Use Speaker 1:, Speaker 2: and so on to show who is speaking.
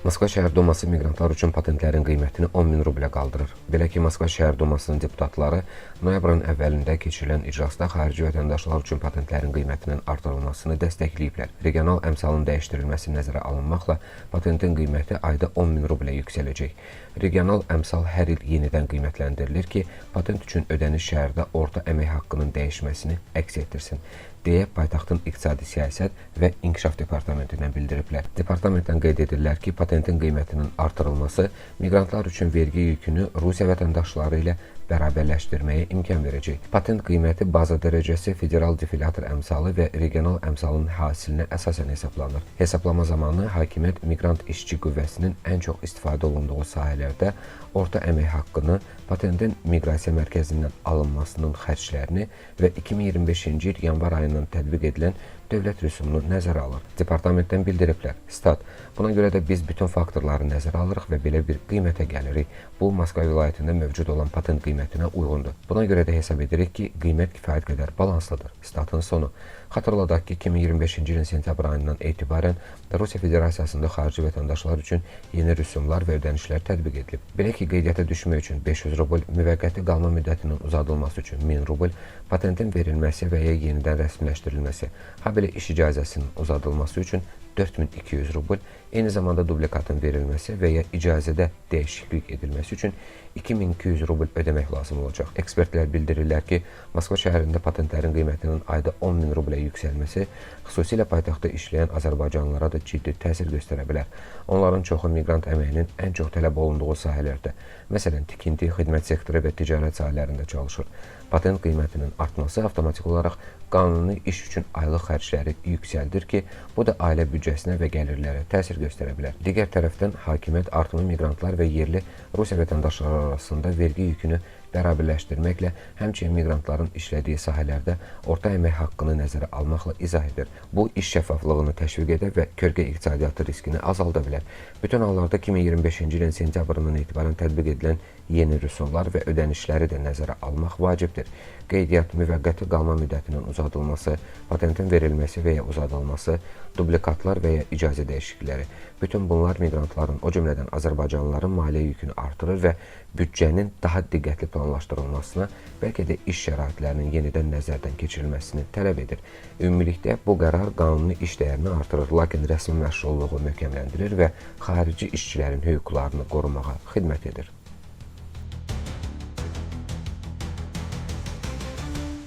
Speaker 1: Moskva şəhər duması miqrantlar üçün patentlərin qiymətini 10 min rublə qaldırır. Belə ki, Moskva şəhər dumasının deputatları noyabrın əvvəlində keçirilən iclasda xarici vətəndaşlar üçün patentlərin qiymətinin artırılmasını dəstəkləyiblər. Regional əmsalın dəyişdirilməsi nəzərə alınmaqla patentin qiyməti ayda 10 min rublə yüksələcək. Regional əmsal hər il yenidən qiymətləndirilir ki, patent üçün ödəniş şəhərdə orta əmək haqqının dəyişməsini əks etdirsin, deyə paytaxtın İqtisadi Siyasət və İnkişaf Departamentindən bildiriblər. Departamentdən qeyd edirlər ki, patentin qiymətinin artırılması miqrantlar üçün vergi yükünü Rusiya vətəndaşları ilə bərabərləşdirməyə imkan verəcək. Patent qiyməti baza dərəcəsi, federal defilyator əmsalı və regional əmsalın hasilinə əsasən hesablanır. Hesablama zamanı hakimiyyət miqrant işçi qüvvəsinin ən çox istifadə olunduğu sahələrdə orta əmək haqqını, patentin miqrasiya mərkəzindən alınmasının xərclərini və 2025-ci il yanvar ayından tətbiq edilən dövlət rüsumunu nəzərə alır. Departamentdən bildiriblər. Stat: Buna görə də biz bütün faktorları nəzərə alırıq və belə bir qiymətə gəlirik. Bu, Moskva vilayətində mövcud olan patent qiymətinə uyğundur. Buna görə də hesab edirik ki, qiymət kifayət qədər balanslıdır. Statın sonu. Xatırladaq ki, 2025-ci ilin sentyabr ayından etibarən Rusiya Federasiyasında xarici vətəndaşlar üçün yeni rüsumlar və ödənişlər tətbiq edilib. Belə ki, qeydiyyata düşmək üçün 500 rubl, müvəqqəti qalma müddətinin uzadılması üçün 1000 rubl, patentin verilməsi və ya yenidən rəsmiləşdirilməsi, habelə iş icazəsinin uzadılması üçün 4200 rubl, eyni zamanda dublikatın verilməsi və ya icazədə dəyişiklik edilməsi üçün 2200 rubl ödəmək lazım olacaq. Ekspertlər bildirirlər ki, Moskva şəhərində patentlərin qiymətinin ayda 10 min rublə yüksəlməsi xüsusilə paytaxtda işləyən azərbaycanlılara da ciddi təsir göstərə bilər. Onların çoxu miqrant əməyinin ən çox tələb olunduğu sahələrdə, məsələn, tikinti, xidmət sektoru və ticarət sahələrində çalışır. Patent qiymətinin artması avtomatik olaraq qanuni iş üçün aylıq xərcləri yüksəldir ki, bu da ailə büdcəsinə və gəlirlərə təsir göstərə bilər. Digər tərəfdən hakimiyyət artımı miqrantlar və yerli Rusiya vətəndaşları arasında vergi yükünü bərabərləşdirməklə, həmçinin miqrantların işlədiyi sahələrdə orta əmək haqqını nəzərə almaqla izah edir. Bu, iş şəffaflığını təşviq edə və kölgə iqtisadiyyatı riskini azalda bilər. Bütün hallarda 2025-ci ilin sentyabrından etibarən tətbiq edilən yeni rüsumlar və ödənişləri də nəzərə almaq vacibdir. Qeydiyyat, müvəqqəti qalma müddətinin uzadılması, patentin verilməsi və ya uzadılması, dublikatlar və ya icazə dəyişiklikləri. Bütün bunlar miqrantların, o cümlədən azərbaycanlıların maliyyə yükünü artırır və büdcənin daha diqqətli planlaşdırılmasına, bəlkə də iş şəraitlərinin yenidən nəzərdən keçirilməsini tələb edir. Ümumilikdə bu qərar qanuni iş dəyərini artırır, lakin rəsmi məşğulluğu möhkəmləndirir və xarici işçilərin hüquqlarını qorumağa xidmət edir.